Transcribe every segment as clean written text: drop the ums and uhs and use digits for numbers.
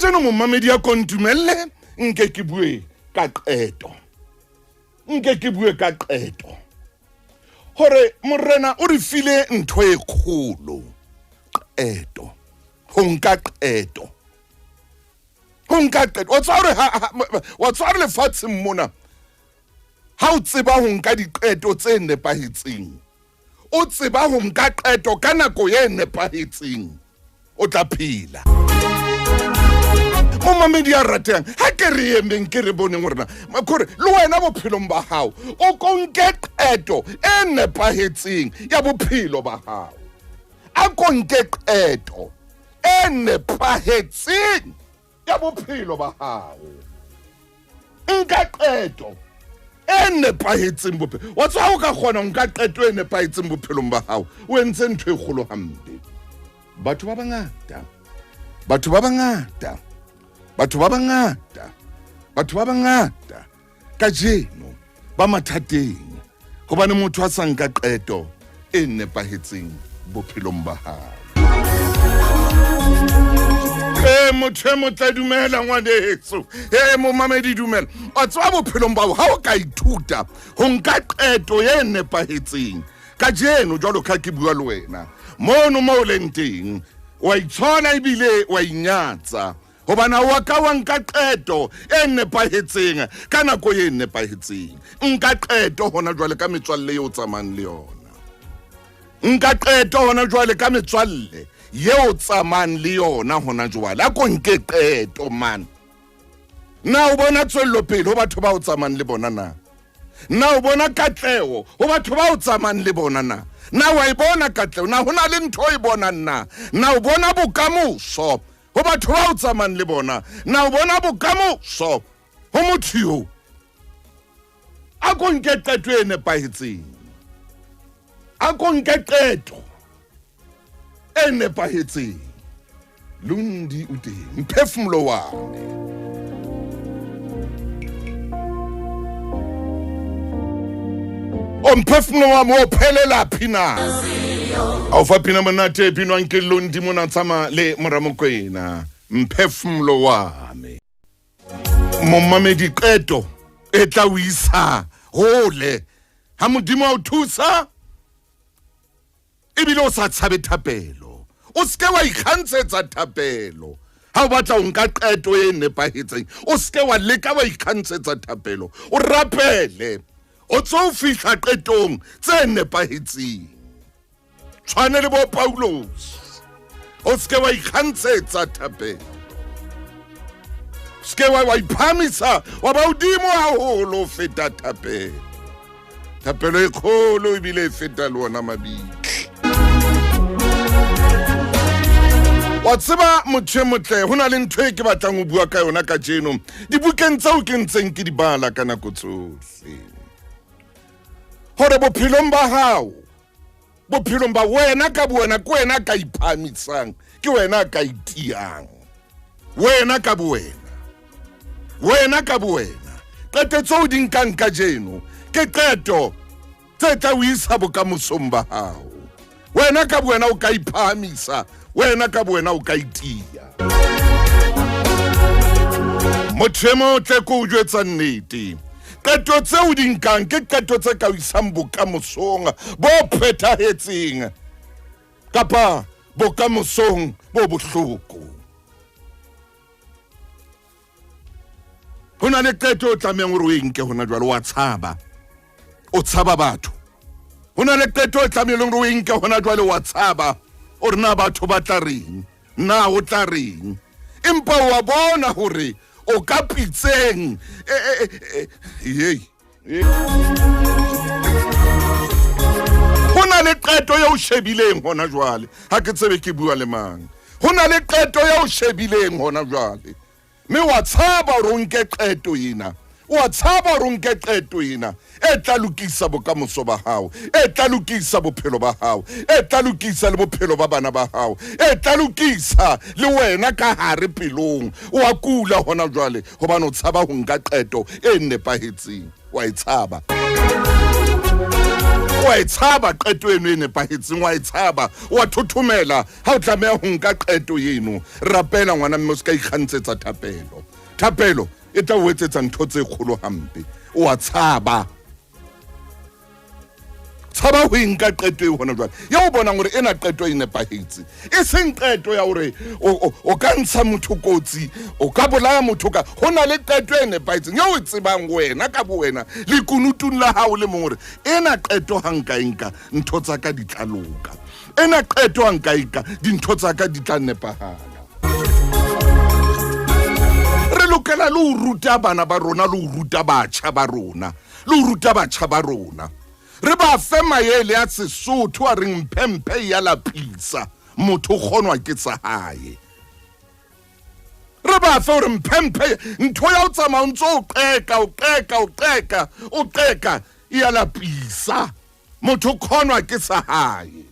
Kajeno momamedi a ko ntumelle nke ke bue ka qeto. Nke ke bue ka qeto. Hore morena o re file ntho e kgolo. Qeto. Ho nka qeto. Ho nka qeto. Wa tseba hore wa tseba hore lefatsheng mona ha o tseba ho nka diqeto tse nepahetseng o tseba ho nka qeto ka nako e nepahetseng o tla phela momamedi ya ratehang ha ke re emeng ke re boneng gore na kore le wena bophelong ba gago o ko nke qeto e nepahetseng ya bophelo ba gago a ko nke qeto e nepahetseng ya bophelo ba hao nka qeto e nepahetseng bophelo wa tswa o ka kgona nka qeto e nepahetseng bophelong ba hao o entse ntho e kgolo hampe batho ba bangata batho ba bangata batho ba bangata batho ba bangata kajeno ba mathateng hobane motho a sa nka qeto e nepahetseng bophelong ba hae ee motho e motle dumela ngwaneso ee momamedi dumela wa tseba bophelong bao ga o ka ithuta go nka qeto e nepahetseng kajeno jwalo ka ke bua le wena mono mo o leng teng wa itshwana ebile wa inyatsa gobane wa ka wa nka qeto e nepahetseng ka nako e nepahetseng nka qeto gona jwale ka metswalle ye o tsamayng le yona nka qeto gona jwale ka metswalle ye o tsamayng le yona gona jwale a ko nke qeto man na o bona tswelelopele go batho ba o tsamayng le bona na na o bona katlego go batho ba o tsamayng le bona na na wa e bona katlego na go na le ntho e bonang na na o bona bokamoso go batho ba o tsamayng le bona na o bona bokamoso go motho yo a ko nke qeto e nepahetseng a ko nke qeto e nepahetseng lundi o teng mphefumulo wame o mphefumulo wami o phelela phi na a o fa pina monate e binwang ke londi mona tshama le moramokwena mphefumulo wame momamedi qeto e tla o isa hole ha modimo a o thusa ebile o sa tshabe thapelo o seke wa ikgantshetsa thapelo ha o batla o nka qeto e nepahetseng o seke wa leka wa ikgantshetsa thapelo o rapele o tso o fihla qetong tse nepahetseng tshwane le bo paulos o seke wa ikgantshetsa thapelo seke wa iphamisa wa ba hodimo haholo o feta thapelo thapelo e kgolo ebile e feta le ona mabitla wa tseba motho e motle go na le ntho e ke batlang go bua ka yona ka jeno dibukeng tseo ke ntseng ke di bala ka nako tsohle gore bophelong ba gago bophelong ba wena ka bowena ke wena ka iphamisang ke wena ka itiang wena ka bowena wena ka bowena qeto tseo di nkang ka jeno ke qeto tse tla o isa bokamosong ba gago wena ka bowena o ka iphahamisa wena ka bowena o ka itia motho e motle ko o jwetsa nnete qeto tseo di nkang ke qeto tse ka isang bokamosong bo phethahetseng kapa bokamosong bo bohloko ho na le qeto o tlamehang gore o e nke gona jwale wa tshaba o tshaba batho ho na le qeto e tlamehileng gore o e nke gona jwale wa tshaba o re na batho ba tla reng na o tla reng empa wa bona gore o ka pitseng yei go na le qeto ye o shebileng gona jwale ga ke tsebe ke bua le mang go na le qeto ye o shebileng gona jwale mme wa tshaba gore o nke qeto ena wa tshaba gore o nke qeto ena e tla lokisa bokamoso ba gago e tla lokisa bophelo ba gago e tla lokisa le bophelo ba bana ba gago e tla lokisa le wena ka gare pelong o a kula gona jwale gobane o tshaba go nka qeto e nepahetseng wa e tshaba. Wa e tshaba qeto eno e nepahetseng, wa e tshaba, wa thothomela ha o tlameha ho nka qeto eno. Rapela ngwana mme, o se ka ikgantshetsa thapelo. Thapelo e tla o etsetsa ntho tse kgolo hampe. O a tshaba. Tshaba ho e nka qeto e hona jwale ya o bonang hore ena qeto e nepahetse, e seng qeto ya hore o ka ntsha motho kotsi, o ka bolaya motho. Ka ho na le qeto e nepahetseng eo o tsebang wena ka bo wena lekunutung la hao le mong hore ena qeto ha nka e nka, ntho tsa ka di tla loka, ena qeto ha nka e nka, dintho tsa ka di tla nepahala. Re lokela le ho ruta bana ba rona, le ho ruta batjha ba rona, le ho ruta batjha ba rona, re ba fe maele a Sesotho a reng mphemphe ya lapisa, motho o kgonwa ke tsa hae. Re ba fe hore mphemphe, ntho ya ho tsamaya o ntso o qeka, o qeka, o qeka, o qeka, e ya lapisa, motho o kgonwa ke sa hae.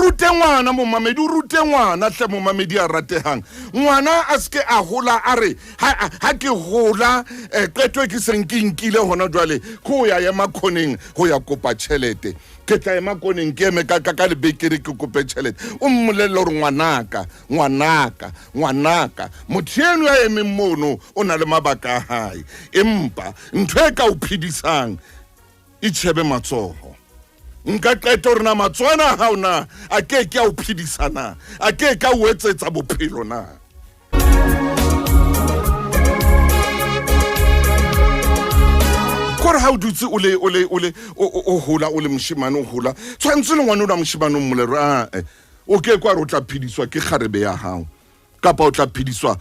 Rute ngwana momamedi, o rute ngwana hle momamedi a ratehang. Ngwana a seke a hola a re ha ke hola, qeto e ke seng ke nkile hona jwale ke ho ya ema khoneng ho ya kopa tjhelete. Ke tla ema koneng, ke eme ka lebekere ke kope tjhelete. O mmolelle hore ngwanaka, ngwanaka, ngwanaka, motho eno ya emeng mono o na le mabaka a hae, empa ntho e ka o phedisang e tjhebe matsoho. Nka qeto hore na matsoho ana a hao na a ke ke a o phedisa, na a ke ke a o etsetsa bophelo na. Kore ha o dutse o le o le o le o hola, o le moshemane, o hola, tshwanetse le ngwana o la moshemane o mmolere a o ke kwa re o tla phediswa ke kgarebe ya hao, kapa o tla phediswa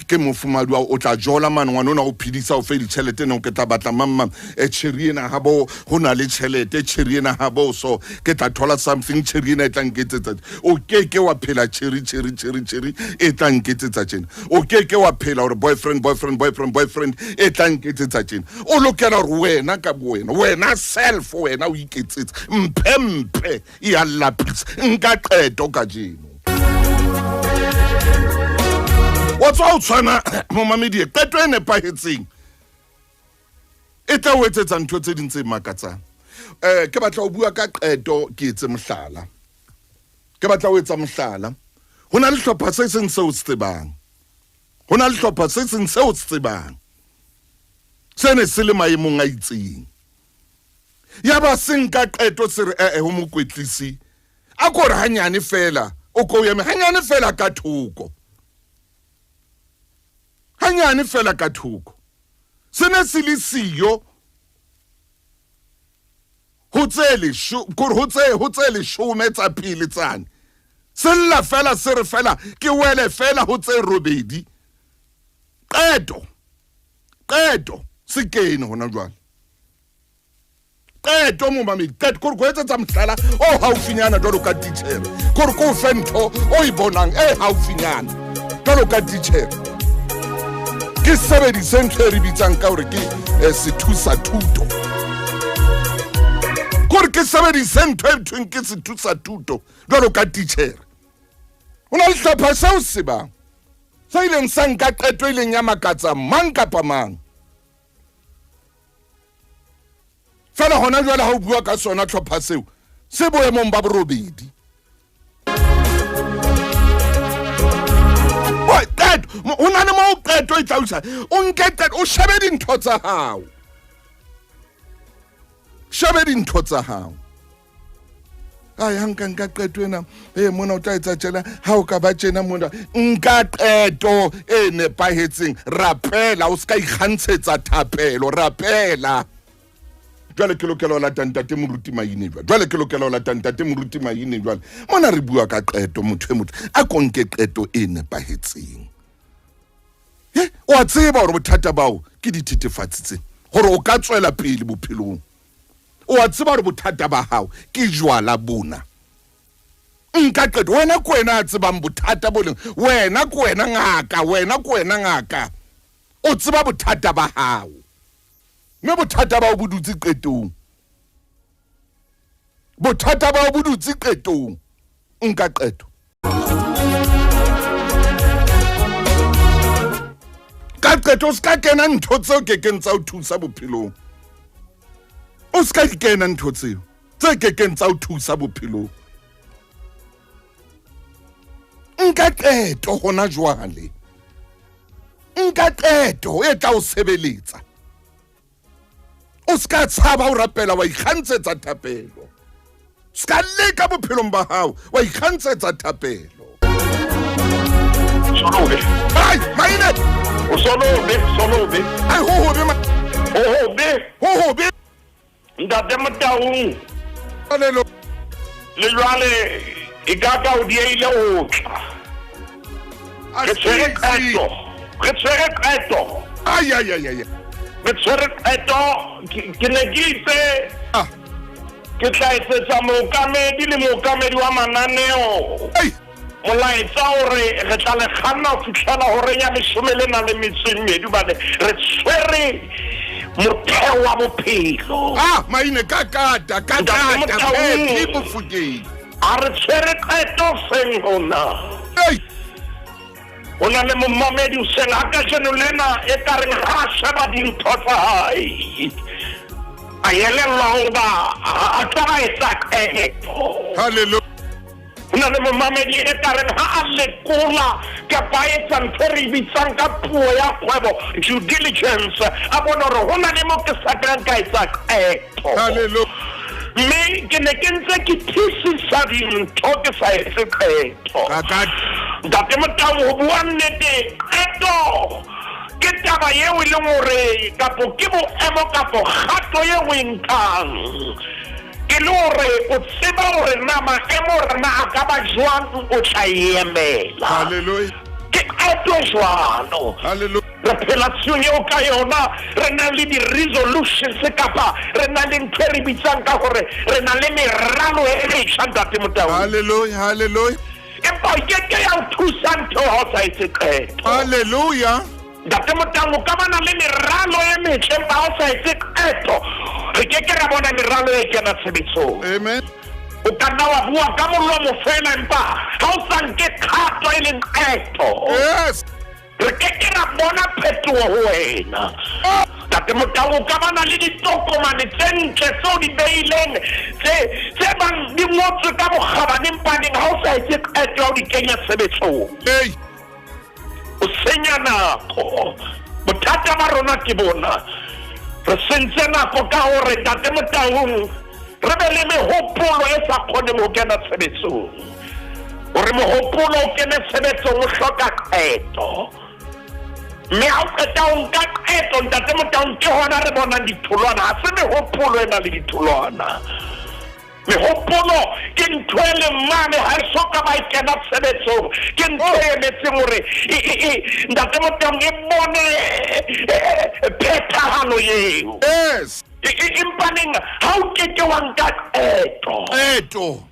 ke mofumadi wa o tla jola mane, ngwana ona o phedisa, o fe ditjhelete ne o ke tla batla mamma tjheri ena ha bo ho na le tjhelete, tjheri ena ha bo so ke tla thola something, tjheri ena e tla nketsetsa. O ke ke wa phela tjheri, tjheri, tjheri, tjheri e tla nketsetsa tjena. O ke ke wa phela hore boyfriend, boyfriend, boyfriend, boyfriend e tla nketsetsa tjena. O lokela hore wena ka bo wena, wena self, wena o iketsetse mphe, mphe ya lapisa. Nka qeto kajeno. Wa tswa o tshwana momamedi, qeto e nepahetseng e tla o etsetsa ntho tse ding tse makatsang. Ke batla ho bua ka qeto, ke etse mohlala. Ke batla ho etsa mohlala. Ho na le hlopha se seng seo se tsebang. Ho na le hlopha se seng seo se tsebang. Se ne se le maemong a itseng. Ya ba se nka qeto se re ho mokwetlisi, a ko re hanyane fela, o ko eme hanyane fela ka thoko. Hanyane fela ka thoko. Se ne se le siyo ho tse kore ho tse leshome tsa pele tsane. Se lla fela, se re fela ke wele fela ho tse robedi. Qeto, qeto se kene hona jwale. Qeto momamedi, qeto kore ko etsetsa mohlala o haufinyana jwalo ka titjhere, kore ko fe ntho o e bonang e haufinyana jwalo ka titjhere. Ke sebedise ntho e re bitsang ka hore ke sethusa thuto, kore ke sebedise ntho e thweng ke sethusa thuto jwalo ka titjhere. Ho na le hlopha seo se bang se ileng sa nka qeto e ileng ya makatsa mang kapa mang. Fela hona jwale ha o bua ka sona tlhopha seo se boemong ba borobedi. Qeto, ho na le moo qeto e tla usa, o nke qeto, o shebe dintho tsa hao. Shebe dintho tsa hao. Ai, ha nka nka qeto ena, mona o tla etsa tjena, ha o ka ba tjena mona, nka qeto e nepahetseng. Rapela, o ska ikgantshetsa thapelo, rapela. Jwale ke lokela ho lata ntate Moruti Maine jwale. Jwale ke lokela ho lata ntate Moruti Maine jwale. Mona re bua ka qeto, motho e motle a ko nke qeto e nepahetseng. O a tseba hore bothata bao ke dithethefatsi tse, hore o ka tswela pele bophelong. O a tseba hore bothata ba hao ke jwala bona. Nka qeto, wena ke wena a tsebang bothata bo leng, wena ke wena ngaka, wena ke wena ngaka. O tseba bothata ba hao. Mme bothata ba hao bo dutse qetong. Bothata ba hao bo dutse qetong. Nka qeto. Ka Nka qeto, o se ka kena ntho tseo kekeng tsa o thusa bophelong. O se ka di kena ntho tseo tse kekeng tsa o thusa bophelong. Nka qeto hona jwale. Nka qeto e tla o sebeletsa. O se ka tshaba ho rapela wa ikgantshetsa thapelo. Se ka leka bophelong ba hao wa ikgantshetsa thapelo. Solobe. Ai, maine. O solobe, solobe. Ai, ho hobe ma. Ho hobe. Ho hobe. Ntate Motaung. Alelo. Le jwale e ka ka o dieile ho tla. Re tshwere qeto. Re tshwere qeto. Ai ai ai ai. Re tshwere qeto ke ne ke itse ah. Ke tla etsetsa mookamedi le mookamedi wa mananeo molaetsa hore re tla le kganna ho fihlela horeng ya leshome le nang le metso e mmedi hobane re tshwere motheo wa bophelo. Ah, maine ka kata, ka Ntate kata, Motaung. Phephi Mofokeng. A re tshwere qeto seng hona. Ei. Ho na le momamedi hoseng ha kajeno lena e ka reng ha a sheba dintho tsa hae a elellwa hoba a tla ba etsa qeto. Hallelujah. Ho na le momamedi e ka reng ha a lekola kapa a etsa ntho e re e bitsang ka puo ya kgwebo due diligence, a bona hore ho na le mo ke sa kang ka etsa qeto. Hallelujah. Mme ke ne ke ntse ke thisisa dintho ke sa etse qeto. Ntate Motau, ho bua nnete, qeto ke taba eo e leng hore kapo ke boemo kapo kgato eo o e nkang e le hore o tseba hore na maemo rena a ka ba jwang, o tla e emela. Hallelujah. Ke qeto jwalo. Hallelujah. Re phela tshiong eo ka yona re nang le di-resolutions kapa re nang le ntho e re bitsang ka hore re na le meralo e metjha, Ntate Motau. Hallelujah, hallelujah. Empa o ke ke ya o thusa ntho ha o sa etse qeto. Hallelujah. Ntate Motau, o ka bana le meralo e metle empa ha o sa etse qeto, re ke ke ra bona meralo e kena tshebetsong. Amen. O ka nna wa bua ka molomo fela empa ha o sa nke kgato e leng qeto. Yes. Re ke ke ra bona phetoho ho wena. Ntate Motau, o ka bana le ditokomane tse ntle tseo di beileng tse bang di ngotswe ka bokgabane mpaneng ha o sa etse qeto ya ho di kenya tshebetsong. Ei. O senya nako. Bothata ba rona ke bona. Re sentse nako ka hore Ntate Motaung re be le mehopolo e sa kgoneng ho kena tshebetsong. Hore mohopolo o kene tshebetsong o hloka qeto. Mme ha o qeta ho nka qeto, Ntate Motaung, ke hona re bonang ditholwana. Ha se mehopolo e nang le ditholwana. Mehopolo ke ntho e leng mane ha e soka ba e kena tshebetsong. Ke ntho e emetseng hore Ntate Motaung e bone phethahalo eo. Yes. Empaneng ha o keke wa nka qeto. Qeto.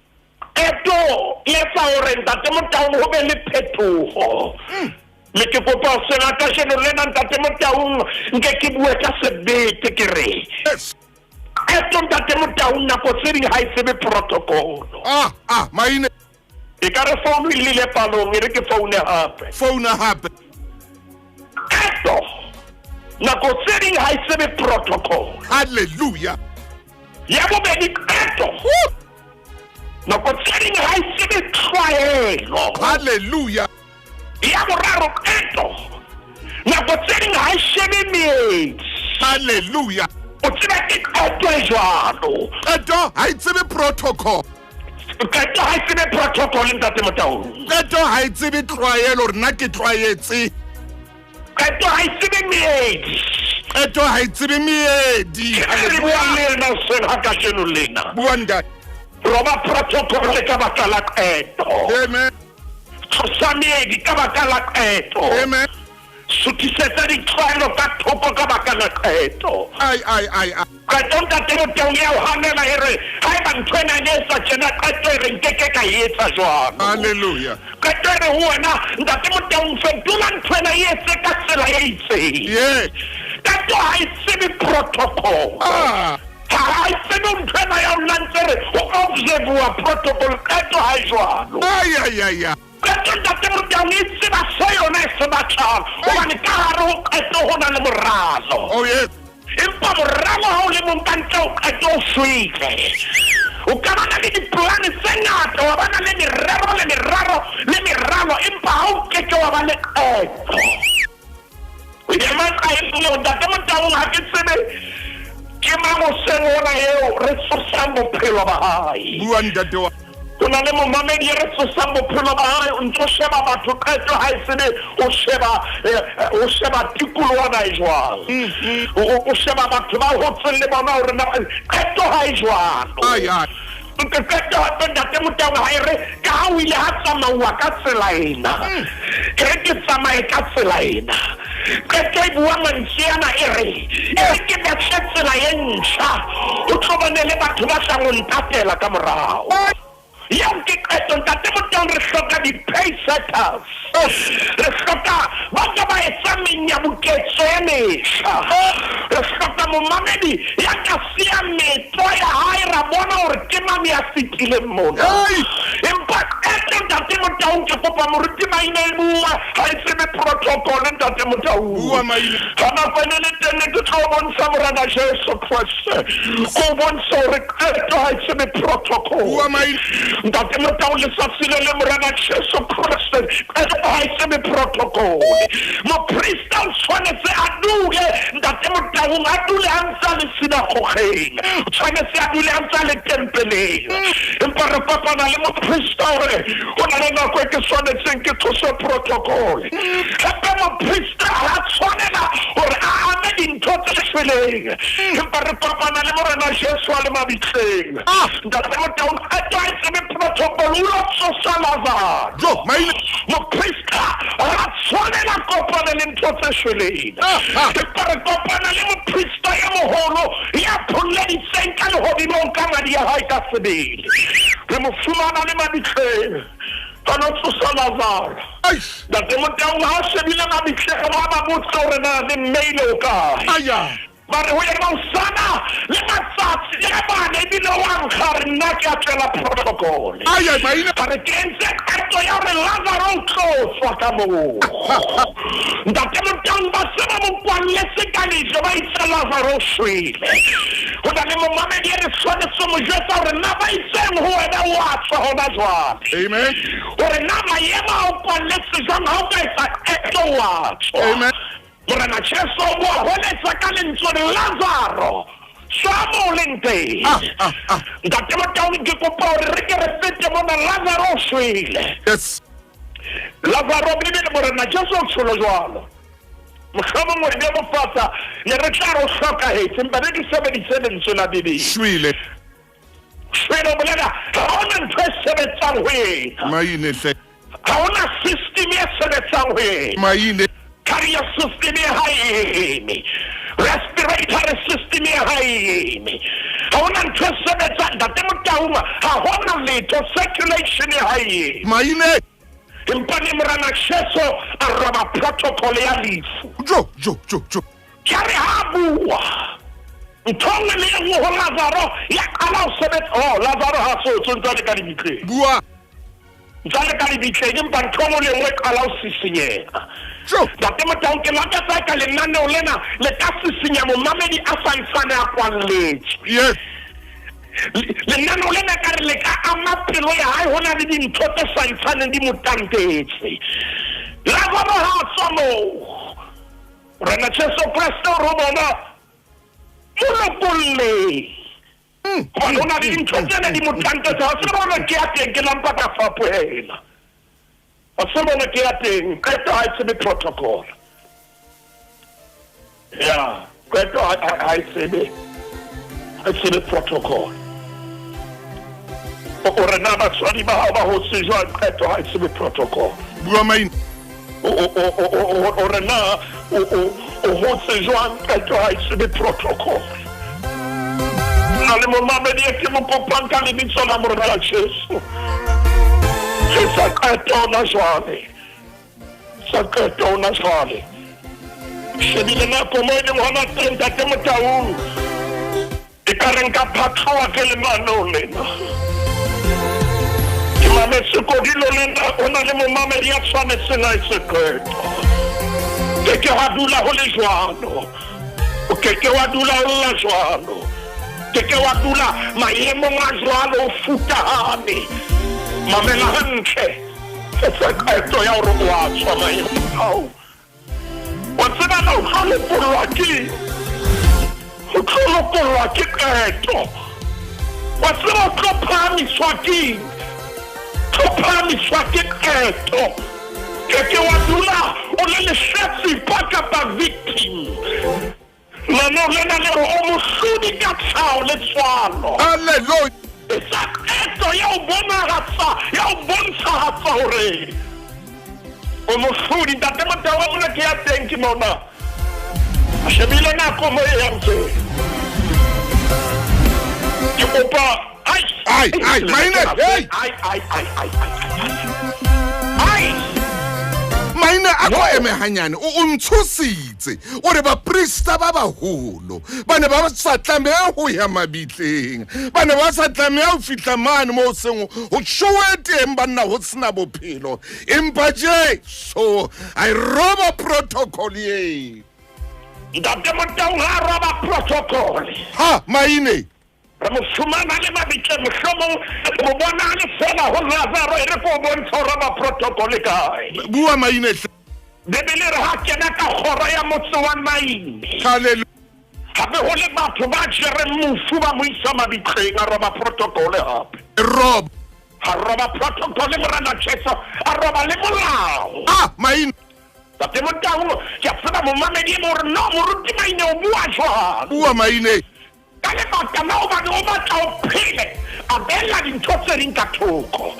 Qeto e etsa hore Ntate Motaung ho be le phetoho. Mme ke kopa ho sena kajeno lena, Ntate Motaung, nke ke bue ka sebete ke re. Yes. Qeto Ntate Motaung nako tse ding ha e tsebe protocol. Ah, ah, maine. E ka re founu e llile palong, e re ke foune hape. Founa hape. Qeto nako tse ding ha e tsebe protocol. Hallelujah. Ya bobedi, qeto nako tse ding ha e tsebe tlwaelo. Hallelujah. Ya boraro, qeto nako tse ding ha e shebe meedi. Hallelujah. O tseba ke qeto e jwalo. Qeto ha e tsebe protocol. Qeto ha e tsebe protocol, Ntate Motaung. Qeto ha e tsebe tlwaelo, hore nna ke tlwaetse. Qeto ha e tsebe meedi. Qeto ha e tsebe meedi. Re bua le yena hoseng ha kajeno lena. Bua ntate. Roba protocol le ka baka la qeto. Amen. Tlosa meedi ka baka la qeto. Amen. Suthisetsa ditlwaelo ka thoko ka baka la qeto. Ai, ai, ai, ai. Qeto Ntate Motaung ya o hanela e re haeba ntho ena e ne e sa tjena, qeto e re nkeke ka e etsa jwalo. Hallelujah. Qeto e re ho wena Ntate Motaung, fetola ntho ena e etse ka tsela e itseng. Yes. Qeto ha e tsebe protocol. Ah. Ha e tsebe ntho ena ya o ntse re ho observe protocol. Qeto ha e jwalo. Ai, ai, ai, ai. Qeto Ntate Motaung e tseba se yona e se batlang gobane ka gare go qeto go na le moralo. Oh yes. Empa moralo ha o le mong ka ntle o qeto o shwele. O ka bana le dipolane tse ngata, wa bana le merero le meraro le meralo, empa ha o keke wa ba le qeto. O ema qaelong, Ntate Motaung, ha ke tsebe ke mang hoseng ona eo re tsosang bophelo ba hae. Bua ntate wa. Ho na le momamedi e re tsosang bophelo ba hae, o ntso sheba batho qeto ha e tsebe o sheba o sheba tikoloho e jwang. O sheba batho ba hotseng le bona hore na qeto ha e jwalo. Ai ai. Qeto hape Ntate Motaung ha e re ka ha o ile ha tsamauwa ka tsela ena. Ke re ke tsamaye ka tsela ena. Qeto e bua mantswe ana e re e re ke batle tsela e ntjha, o tlo bone le batho ba tlang ho ntatela ka morao. Eo ke qeto Ntate Motaung, re hloka di-pay setters. Re hloka ba ka ba etsa menyabuketso e metjha. Re hloka momamedi ya ka siya metlo ya hae ra bona hore ke mang ya fetileng mona. Empa qeto Ntate Motaung, ke kopa moruti Maine e bua ha e tsebe protocol Ntate Motaung. Bua Maine. Ha nako e ne le teng ne ke tlo bontsha Morena Jesu Kreste. Ko bontsha hore qeto ha e tsebe protocol. Bua Maine. Ntate Motaung, letsatsi le le Morena Jesu Kreste qeto ha e tsebe protocol. Moprista o tshwanetse a dule Ntate Motaung, a dule a ntse a le sinagogeng, o tshwanetse a dule a ntse a le tempeleng. Empa re kopana le moprista hore ho na le nako e ke tshwanetseng ke tlose protocol. Hape moprista ha tshwanela hore a ame dintho tse shweleng. Empa re kopana le Morena Jesu a le mabitleng. Ntate Motaung, qeto ha e tsebe protocol, o lo tsosa Lazaro. Jo, Maine. Moprista ha tshwanela kopana le ntho tse shweleng. Empa re kopana le moprista ya moholo ya pholleditseng ka lehodimong ka madi a hae ka sebele. Re mo fumana le mabitleng. A no tsosa Lazaro. Eish. Ntate Motaung ha o shebile mabitleng ba ba botsa hore na le mmeile o kae. Aya. Ba re ho yena o sana le matsatsi a mane ebile wa nkga re nna ke a tswela protocol. Aya Maine. A re ke entse qeto ya hore Lazaro o tlo tswa ka moo. Ntate Motaung, ba se ba mo kwalletse ka lejwe, ba itse Lazaro o shwele. Ho na le momamedi e re tshwanetse mo jwetsa hore na ba itseng ho wena o a tswa hona jwale. Amen. Hore na maemo a o kwalletse jwang ha o ka etsa qeto wa tswa. Amen. Morena Jesu o bua holetsa ka lentswe Lazaro tswa moo o leng teng. Ntate Motaung, ke kopa hore re ke re fete mona. Lazaro o shwele. Yes. Lazaro, Bibele Morena Jesu o tsholo jwalo. Mohlomong re bebofatsa ne re tla re o hlokahetse, empa be ke sebedise lentswe la Bibele. Shwele. Shwele o bolela ha hona ntho e sebetsang ho yena. Maine hle. Ha hona system e sebetsang ho yena. Maine. Carrier system e ha e eme. Respiratory system e ha e eme. Ha hona ntho e sebetsang Ntate Motaung, ha hona letho, circulation e ha e eme. Maine. Empa le Morena Jesu a roba protocol ya lefu. Jo jo jo jo. Ke re ha bua ntho nngwe le e nngwe ho Lazaro ya qala ho sebetsa. Oh, Lazaro ha so tswe ntse a le ka lebitleng. Bua. Ntse a le ka lebitleng, empa ntho nngwe le nngwe e qala ho sisinyeha. Jo. Ntate Motaung, ke lakatsa ka lenaneo lena le ka sisinya momamedi a santsane a kwalletswe. Yes. Lenaneo lena ka re le ka ama pelo ya hae, ho na le dintho tse santsaneng di mo tantetse. Lazaro ha tswa moo. Morena Jesu Kreste o re bona mo lokolleng. Hobane ho na le dintho tse ne di mo tantetse, ha se bona ke ya teng ke lampa ka fapohela. Ha se bona ke ya teng, qeto ha e tsebe protocol. Ya, qeto ha e tsebe. Ha e tsebe protocol. O re na batswadi ba hao ba hotse jwang, qeto ha e tsebe protocol. Bua Maine. O re na o hotse jwang, qeto ha e tsebe protocol. Na le momamedi e ke mo kopang ka lebitso la Morena Jesu. Ke sa qeto hona jwale. Sa qeto hona jwale. Shebile nako mo e leng hona teng Ntate Motaung. E ka re nka phatloha ke lenaneo lena. Ke Mametse Kodilo le nna o na le momamedi ya tshwanetseng a etse qeto. Ke ke wa dula ho le jwalo. O ke ke wa dula o lla jwalo. Ke ke wa dula maemong a jwalo o futahane. Mamela hantle. Etsa qeto ya hore o a tswa maemong ao. Wa tseba na o tlo lopollwa ke o tlo lopollwa ke qeto. Wa tseba o tlo phahamiswa ke tlo phahamiswa ke qeto. Ke ke wa dula o le lehlatsipa kapa victim. Lenaneo lena le re o mohlodi ka tlhaho le tswalo. Hallelujah. Etsa qeto ya ho bonahatsa, ya ho bontshahatsa hore o mohlodi. Ntate Motawa mona ke ya teng ke mona. A shebile nako mo e yang teng. Ke kopa ai Ai, ai, maine, hey. ai ai ai ai ai ai. Maine a ko eme hanyane o o ntshositse o re baprista ba baholo ba ne ba sa tlameha ho ya mabitleng ba ne ba sa tlameha ho fihla mane moo seng ho showe teng banna ho sena bophelo empa Jesu a e roba protocol eo. Ntate Motaung ha a roba protocol. Ha maine. Re mo fumana le mabitleng, mohlomong re mo bona a le feela ho Lazaro, e re ke o bontshe ho roba protocol kae. Bua maine hle. Bibele e re ha kena ka kgoro ya motse wa Naine. Hallelujah. Hape ho le batho ba jereng mofu ba mo isa mabitleng, a roba protocol hape. Rob. A roba protocol Morena Jesu, a roba le molao. Ah, maine. Tate Motaung, ke a tseba momamedi e mong hore no moruti Maine o bua jwang. Bua maine. Ka lebaka la hobane o batla o phele, a beella dintho tse ding ka thoko.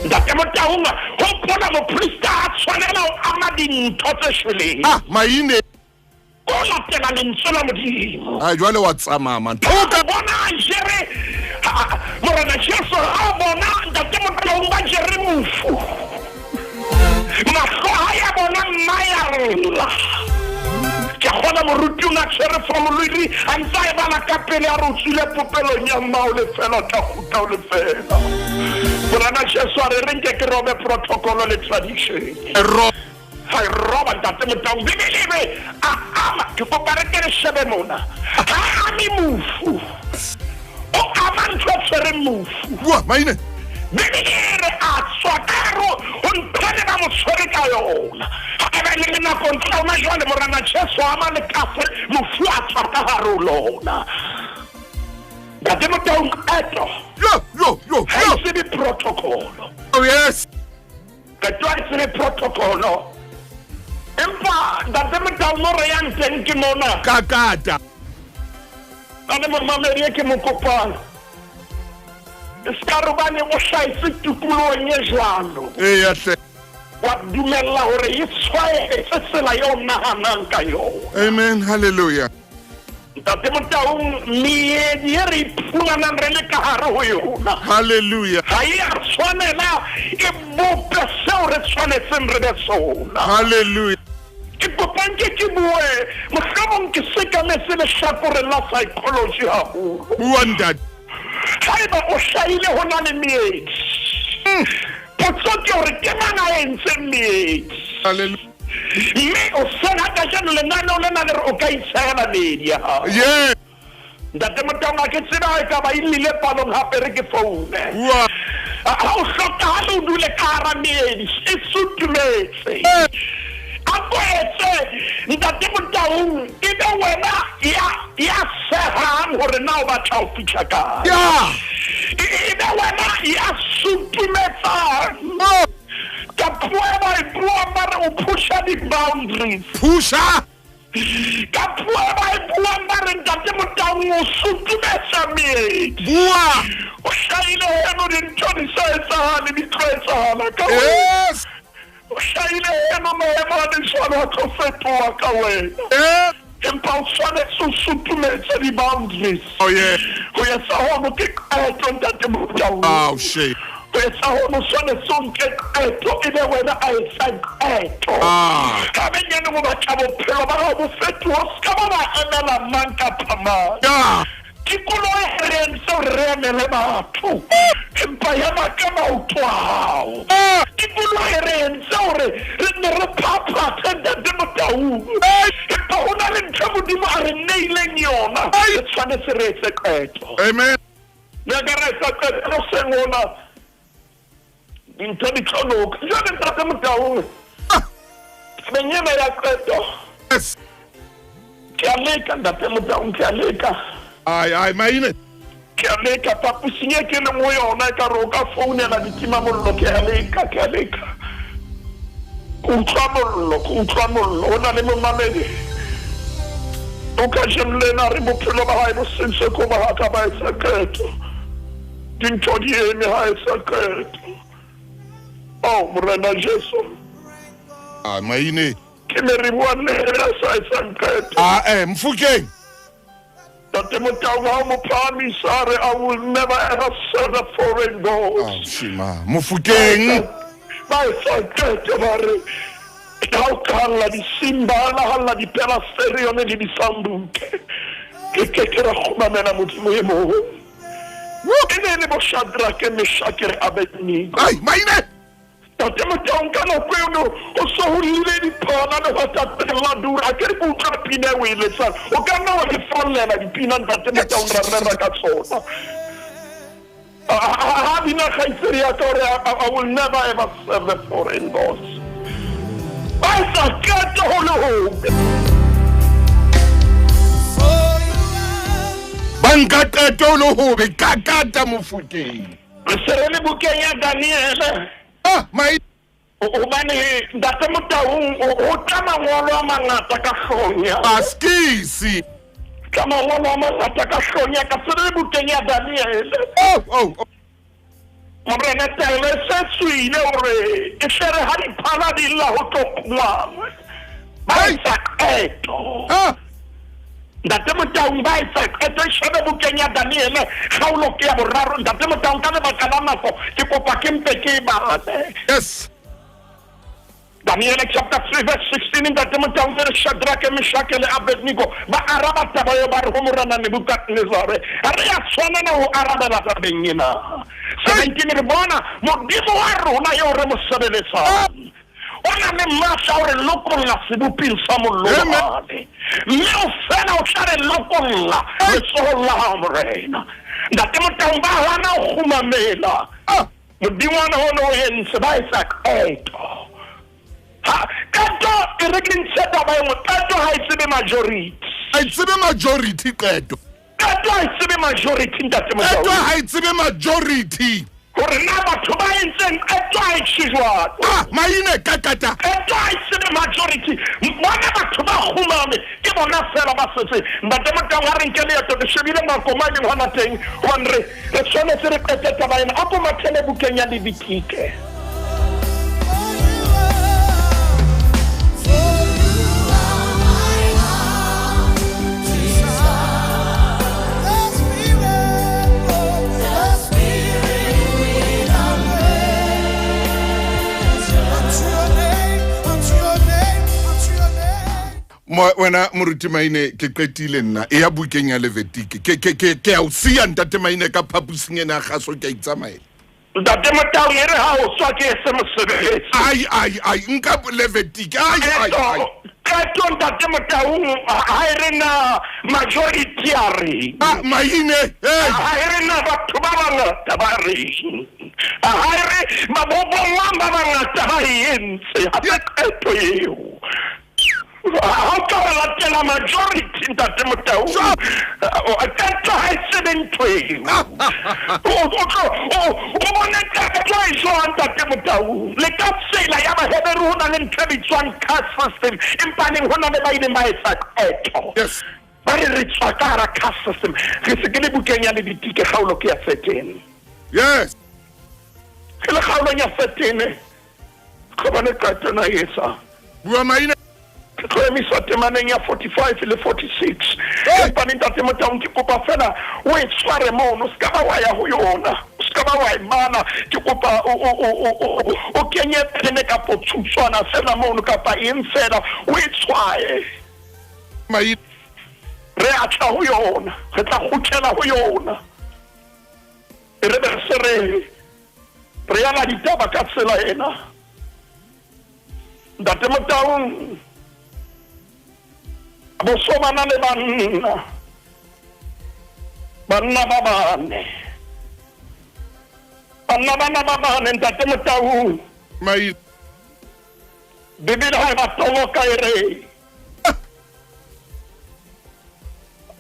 Ntate Motaung, hopola moprista ha tshwanela ho ama dintho tse shweleng. Ah, maine. Ko latela lentswe la Modimo. Ai, jwale wa tsamaya man. Thoka bona a jere Morena Jesu ha o bona Ntate Motaung ba jere mofu. Mahlo a ya bona mma ya lla. Ke kgona moruti o ne a tshwere formulary a ntse a e bala ka pele a re o tswile popelong ya mmao lefela o tla kgutla o lefela. Morena Jesu a re re nke ke robe protocol le tradition. Ha e roba Ntate Motaung. Bibele e re a ama, ke kopa re ke re shebe mona. Ha ame mofu. O ama ntho e tshwereng mofu. Bua maine. Bibele e re a tswa ka hare ho ntho e ba mo tshwere ka yona. Ha ba le nakong tsa hona jwale Morena Jesu a ama lekase mofu a tswa ka hare ho lona. Ntate Motaung qeto. Yo yo yo. Ha e tsebe protocol. Oh yes. Qeto ha e tsebe protocol. Empa Ntate Motaung mo re yang teng ke mona. Kakata. Ka le momamedi e ke mo kopang. E se ka re hobane o hlahetse tikolohong e jwalo. Eya hle. Wa dumella hore e tshwaetse tsela eo o nahanang ka yona. Amen, hallelujah. Ntate Motaung, meedi e re iphumanang re le ka hare ho yona. Hallelujah. Ha e a tshwanela e bope seo re tshwanetseng re be sona. Hallelujah. Ke kopa nke ke bue, mohlomong ke sekametse lehlakoreng la psychology haholo. Bua ntate. Haeba o hlahile ho na le meedi. Potso ke hore ke mang a entseng meedi? Hallelujah. Mme o sena kajeno lenaneo lena le re o ka itshehela meedi ya hao. Yeah. Ntate Motaung, ha ke tsebe ha e ka ba e llile palong hape re ke foune. Bua. Ha o hlokahale o dule ka hara meedi, e sutumetse. A ko etse Ntate Motaung, e be wena ya ya sehang hore na o batla ho fihla kae. Yeah. E be wena ya sutumetsang. Oh. Ka puo e ba e buang ba re o pusha di-boundaries. Pusha. Ka puo e ba e buang ba re Ntate Motaung o sutumetsa meedi. Bua. O hlahile heno dintho di sa etsahale, di tlo etsahala ka wena. Yes. O hlahile heno maemo a le jwalo a tlo fetoha ka wena. Yes. Empa o tshwanetse o sutumetse di-boundaries. Oh yeah. Ho etsa hono ke qeto Ntate Motaung. Oh shit. Ho etsa hono tshwanetse o nke qeto e be wena a etsang qeto. Ah. Ka benyaneng o batla bophelo ba hao bo fetohe, o ska ba ba emela mang kapa mang. Yeah. Tikoloho e re entse hore re emele batho, empa ema ka maoto a hao. Tikoloho e re entse hore re nne re phaphathe Ntate Motaung, empa ho na le ntho e Modimo a re neileng yona, re tshwanetse re etse qeto. Amen. Re ka ra etsa qeto hoseng hona, dintho di tlo loka. Jwale Ntate Motaung, tabeng ena ya qeto, Yes. ke a leka Ntate Motaung, ke a leka. Ai, ai, maine. Ke a leka phaposing e ke leng ho yona, ekare o ka founela ditimamollo, ke a leka, ke a leka. Ke utlwa mollo, ke utlwa mollo. Ho na le momamedi o kajeno lena a re bophelo ba hae bo sentswe ke hoba ha ka ba etsa qeto. Dintho di eme ha etsa qeto. Oh, Morena Jesu. Ah, maine. Ke ne re bua le yena a sa etsang qeto. Ah, eh, Mofokeng. Ntate Motaung ha o mo phahamisa a re I will never ever serve a foreign god. Ah, shima. Mofokeng. Ba etsa qeto ba re ha o ka lla disimba la ha lla dipela stereo le disambuke. Ke ke ke ra kgumamela Modimo e mong. E ne e le bo Shadrake, Meshake le Abednego. Ai, maine! Tate Motaung ka nako eno o so ho llile diphala le hwatateng la dura. A ke re ke utlwa pina e o e letsang. O ka nna wa re fallela dipina Ntate Motaung ra rera ka tsona. Ha bina kgaitsedi ya ka hore I will never ever serve a foreign boss. Ba etsa qeto ho le hobe. Ba nka qeto ho le hobe kakata Mofokeng. Re se re le bukeng ya Daniele. Ah, mai. Hobane Ntate Motaung ho tla mangolo a mangata ka hloohong ya. Askisi. Tla mangolo a mangata ka hloohong ya ka. Se re le bukeng ya Daniele. Oh, oh, oh. Morena taelo e se tswile hore e tle re ha diphala di lla ho tlo kgungwangwe. Ba etsa qeto. Ah. Ntate Motaung ba etsa qeto e shebe bukeng ya Daniele kgaolo ke ya boraro. Ntate Motaung ka lebaka la nako ke kopa ke mpe ke e bale. Yes. Daniele chapter 3 verse 16 Ntate Motaung e re Shadrake, Meshake le Abednego ba araba taba eo ba re ho Morena Nebukadnezare ha re a tshwanela ho arabela tabeng ena. 17 re bona Modimo wa rona eo re mo sebeletsang o na le matla a ho re lokolla seboping sa mollo o bohale, mme o fela o tla re lokolla letsohong la hao Morena. Ntate Motaung ba hana ho kgumamela Modingwana ono o entse, ba etsa qeto. Ha, qeto, e re ke ntshe taba e nngwe, qeto ha e tsebe majority. Ha e tsebe majority qeto. Qeto ha e tsebe majority, Ntate Motaung. Qeto ha e tsebe majority. Hore na batho ba entseng qeto ha e tjhe jwalo. Ah, maine kakata. Qeto ha e tsebe majority. Bona batho ba kgumame, ke bona feela ba setseng. Ntate Motaung, ha re nke leeto, ke shebile nako mo e leng hona teng, hobane re, Re tshwanetse re qete taba ena. A ko mathele bukeng ya Levitike. Wena moruti Maine ke qetile nna e ya bukeng ya Levetike ke ke ke ke a o siya ntate Maine ka phapusing ena ya kgaso ke a itsamaela. Ntate Motaung e re ha o tswa ke ese mosebetsi. Ai ai ai nka Levetike ai ai ai. Qeto ntate Motaung ha e re na majority a reng. Ah Maine hey. Ha e re na batho ba bangata ba reng. Ha e re ba bo bomang ba bangata ba e entse ha se qeto eo. Ha o ka wa latela majority ntate Motau, qeto ha e tsebe ntho eo. O bone qeto e jwang ntate Motau? Le ka tsela ya Baheberu ho na le ntho e bitswang caste system, empa neng ho na le ba ileng ba etsa qeto. Yes. Ba re re tswa ka hara caste system. Re se ke le bukeng ya Levitike kgaolo ke ya 13. Yes. Ke le kgaolong ya 13. Ke bone qeto ena e etsang. Bua maina. Ke tlo emisa temaneng ya 45 le 46. Hey! Empa ntate Motaung ke kopa fela o e tshware mono, o ska ba wa ya ho yona, o ska ba wa e bala. Ke kopa o kenye pene kapo thutswana fela mono kapa eng fela o e tshwaye. Maina. Re a tla ho yona, re tla kgutlela ho yona. E re be re se re re yala ditaba ka tsela ena. Ntate Motaung, bosobana le banna, banna ba bane. Banna bana ba bane, Ntate Motaung. Mai. Bibele ha e ba toloka e re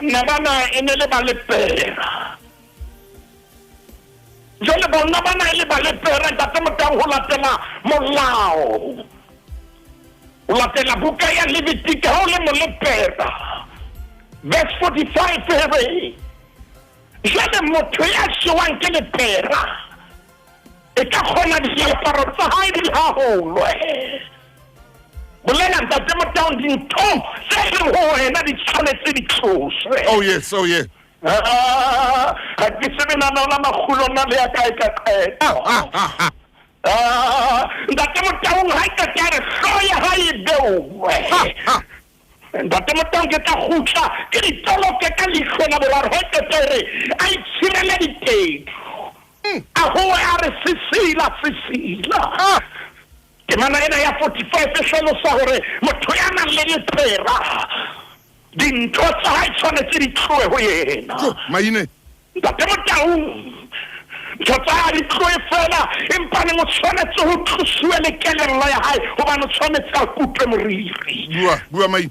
Nna bana e ne le ba lepera. Jwale banna bana e le ba lepera, Ntate Motaung, ho latela molao, ho latela buka ya Levitike, ha o le molepera, verse 45 e re, jwale motho ya jewang ke lepera E ka kgona diaparo tsa hae di haholwe. Bolela Ntate Motaung dintho tse leng ho wena di tshwanetse di tloswe. Oh yes, oh yes. Ah, ha ke tsebe lenaneo la makgulo nna le ya kae ka qeto. Ah, Ntate Motaung ha e qeta ya re hlooho ya hae e beowe. Ntate Motaung ke tla kgutla ke di toloke ka leihlo la boraro he qeta e re a itshirele ditedu. A howe a re sesila sesila. Temana ena ya 45 e hlalosa hore motho ya nang le lepera dintho tsa hae tshwanetse di tlohe ho yena. Maine. Ntate Motaung, ntho tsa hae di tlohe feela, empa neng o tshwanetse ho tlosiwe le kelello ya hae hobane o tshwanetse a kutwe moriri. Bua, bua Maine.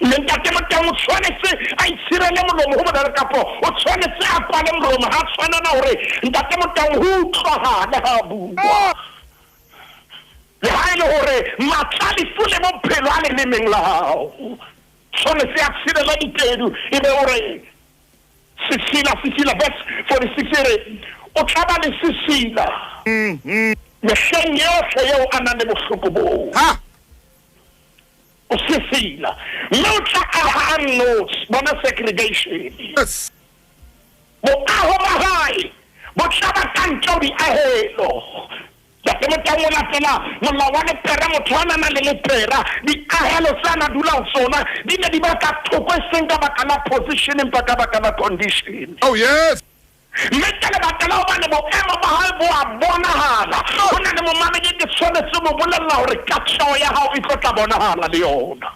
Mme Ntate Motaung o tshwanetse a itshirele molomo ho bolele kapo o tshwanetse a kwale molomo ha tshwanela hore Ntate Motaung ho utlwahale ha a bua. Le ha e le hore matla a lefu le bophelo a lelemeng la hao. Tshwanetse a tshirele ditedu e be o re Sesila, sesila, verse 46 e re, O tla ba le sesila mehleng yohle eo a nang le bohloko boo. Ha! O sesila, mme o tla aha a nnotshi. Bona segregation. Yes. Boaho ba hae bo tla ba ka ntle ho diahelo. Ntate Motaung o latela molao wa lepera, motho a na le lepera, diahelo tse a na dula ho tsona di ne di ba ka thoko e seng ka baka la position empa ka baka la condition. Oh yes. Mme ka lebaka la hobane boemo ba hae bo a bonahala, ho na le momamedi ke tshwanetse mo bolella hore katleho ya hao e tlo tla bonahala le yona.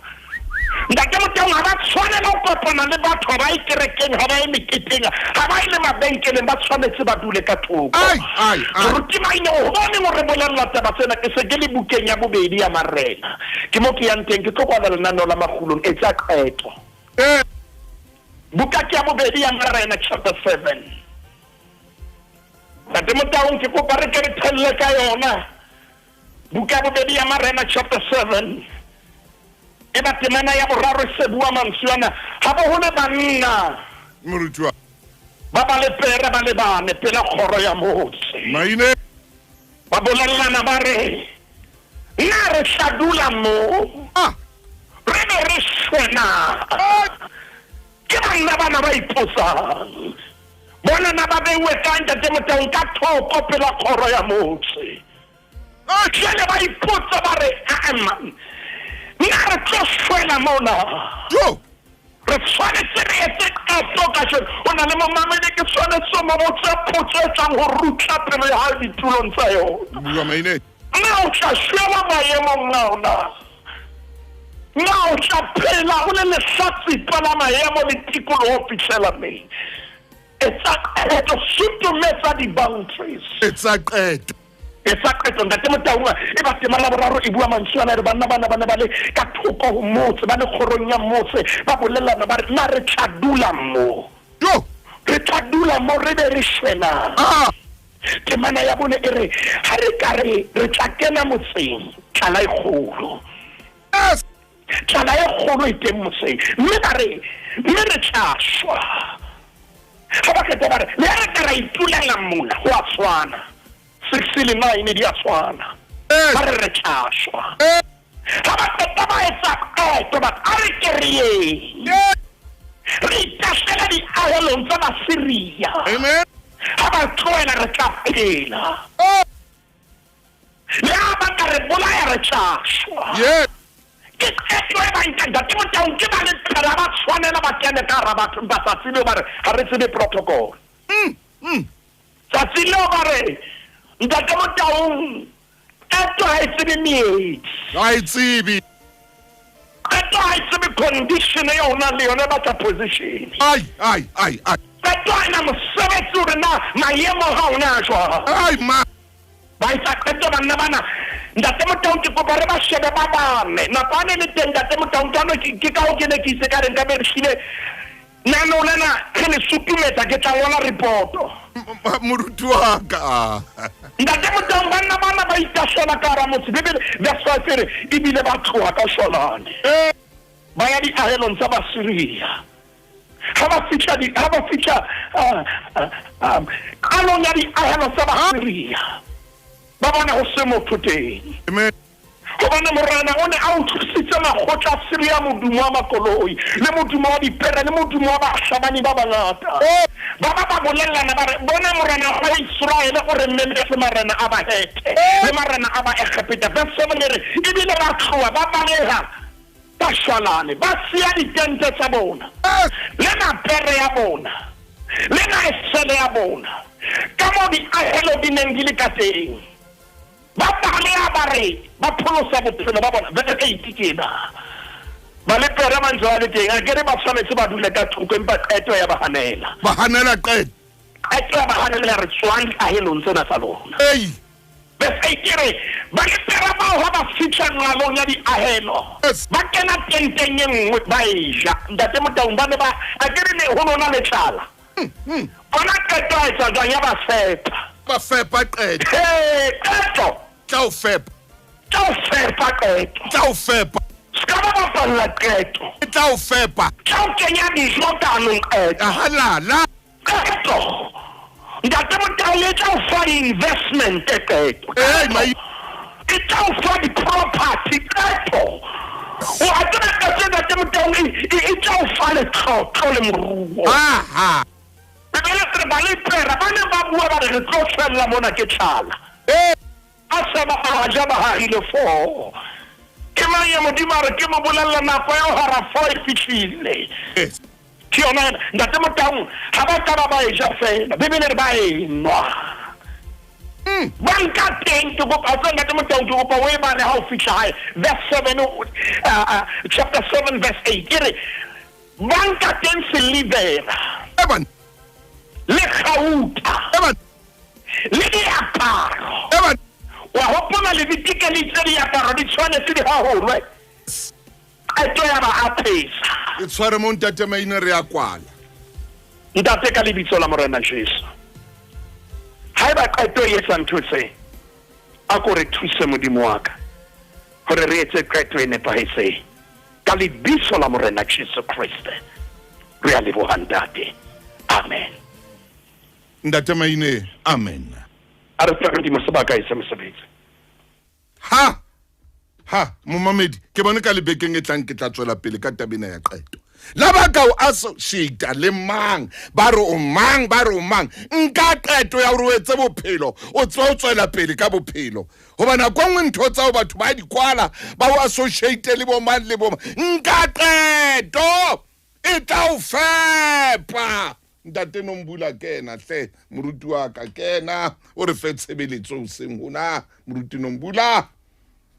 Ntate Motaung ha ba tshwanela ho kopana le batho, ha ba ye kerekeng, ha ba ye meketeng, ha ba ye le mabenkeleng, ba tshwanetse ba dule ka thoko. Ai, ai, ai. Moruti Maine o hobaneng o re bolella taba tsena? Ke se ke le bukeng ya bobedi ya Marena. Ke mo ke yang teng, ke tlo kwala lenaneo la makgulong. Etsa qeto. Eh. Buka ke ya bobedi ya Marena chapter 7. Ntate Motaung ke kopa re ke re thelle ka yona. Buka ya bobedi ya Marena chapter 7 e ba temana ya boraro e se bua mantswe ana ha bo ho le banna Moruti wa ba ba lepera ba le bane pela kgoro ya motse. Maine. Ba bolellana ba re, Na re tla dula mo Ah. re be re shwe na? Ke banna bana ba ipotsang. Bona na ba beuwe kae Ntate Motaung ka thoko pela kgoro ya motse. Jwale ba ipotsa ba re, Aa man, na re tlo shwela mona? Jo. Re tshwanetse re etse qeto kajeno. O na le momamedi, ke tshwanetse o mo botse potso e tlang ho rutla pelo ya hae ditulong tsa yona. Bua Maine. Na o tla shwela maemong ao na? Na o tla phela o le lehlatsipa la maemo le tikoloho ho fihlela neng? Etsa qeto, sutumetsa di-boundaries. Etsa qeto. Etsa qeto, Ntate Motaung. E ba tema la boraro e bua mantswe ana, e re banna bana ba ne ba le ka thoko ho motse, ba le kgorong ya motse, ba bolellana ba re, na re tla dula mo? Jo. Re tla dula mo re be re shwe na? Ah. Temana ya bone e re, ha re ka re re tla kena motseng, tlala e kgolo. Yes. Tlala e kgolo e teng motseng. Mme ba re, mme re tla shwa. Ha ba qeta ba re, le ha re ka ra itulela mona, ho a tshwana. 6 le 9 di a tshwana. Ba re re tla shwa. Ha ba qeta ba etsa qeto, ba re, a re ke re yeng. Re itahlele diahelong tsa Basiria. Amen. Ha ba tlohela re tla phela. Oh. Le ha ba ka re bolaya re tla shwa. Yes. Ke qeto e ba nkang Ntate Motaung ke ba le pele ha ba tshwanela ba kene ka hara batho empa tsatsi leo ba re ha re tsebe protocol. Tsatsi leo ba re Ntate Motaung qeto ha e tsebe meedi. Ha e tsebe. Qeto ha e tsebe condition eo o nang le yona e batla position. Ai ai ai ai. Qeto ha e na mosebetsi hore na maemo a hao na jwang. Ai ma. Ba etsa qeto banna bana. Ntate Motaung ke kopa re ba shebe ba bane. Nako a ne le teng Ntate Motaung ke ano ke ka ho ke ne ke itse ka re nka be re hlile nano lena re le sutumetsa ke tla ngola reporto. Moruti wa ka. Ntate Motaung banna bana ba itahlela ka hara motse. Bibele verse 5 e re ebile ba tloha ka shwalane. Ba ya diahelong tsa Basiria. Ha ba fihla ha ba fihla qalong ya diahelo tsa Basiria, ba bona ho se motho teng. Hobane Morena o ne a utlwisitse makgotla a Siria modumo wa makoloi, le modumo wa dipere, le modumo wa bahlabani ba bangata. Ba ba ba bolellana, ba re, Bona, Morena wa Iseraele o re memetse marena a Bahethe le marena a Baegepeta. Verse 7 e re, Ebile ba tloha, ba baleha Ba shwalane, ba siya ditente tsa bona, le na pere ya bona, le na esele ya bona, kamoo diahelo di neng di le ka teng. Ba baleha, ba re ba pholosa bophelo ba bona. Verse 8 ke ena. Balepera ba ntse ba le teng, akere ba tshwanetse ba dule ka thoko, empa qeto ya ba hanela. Ba hanela qeto. Qeto ya ba hanela, ya re, Tswang diahelong tsena tsa lona. Ei! Verse 8 e re, Balepera bao ha ba fihla nqalong ya diahelo, ba kena tenteng e nngwe, ba e ja. Ntate Motaung, ba ne ba, akere ne ho lona le tlala. Bona qeto a etsa jwang? Ya ba fepa. Ba fepa qeto. He, qeto. Tla o fepa. Tla o fepa qeto. Tla o fepa. Se ka ba bapalla qeto. E tla o fepa. Tla o kenya dijo ka hanong qeto. Halala. Qeto. Ntate Motau e tla o fa di-investment qeto. E tla o fa di-property qeto. O a tseba qeto Ntate Motau e tla o fa letlotlo le moruo. Bibele e re balepera ba ne ba bua ba re re tlo shwella mona ke tlala. A se ba a ja ba hahile foo. Ke mang ya Modimo a re ke mo bolella nako ya ho hara foo e fihlile. Ke yona ena. Ntate Motaung, ha ba ka ba ba e ja feela. Bibele e re ba e nwa. Ba nka teng, ke kopa, tseba Ntate Motaung, ke kopa o e bale ha o fihla hae. Verse 7, chapter 7 verse 8. E re, ba nka teng silivera le kgauta le diaparo. Wa hopola Levitike le itse diaparo di tshwanetse di haholwe. Qeto ya ba apesa. E tshware mo Ntate Maine re a kwala. Ntate ka lebitso la Morena Jesu. Haeba qeto e etsa ntho tse, a ko re thuse Modimo wa ka hore re etse qeto e nepahetseng. Ka lebitso la Morena Jesu Kreste re a leboha Ntate. Amen. Ntate Maine, amen. A re fe Modimo sebaka e se mosebetsi. Ha ha momamedi ke bone ka lebekeng e tlang ke tla tswela pele ka tabena ya qeto la ba ka o associata le mang ba re o mang ba re o mang nka qeto ya hore o etse bophelo o tswa o tswela pele ka bophelo goba nako nngwe ntho tsa batho ba di kwala ba o associate le bo mang le bo mang nka qeto e tla o fepa ntate Nombula kena hle moruti wa ka kena o re fe tshebeletso hoseng hona moruti Nombula.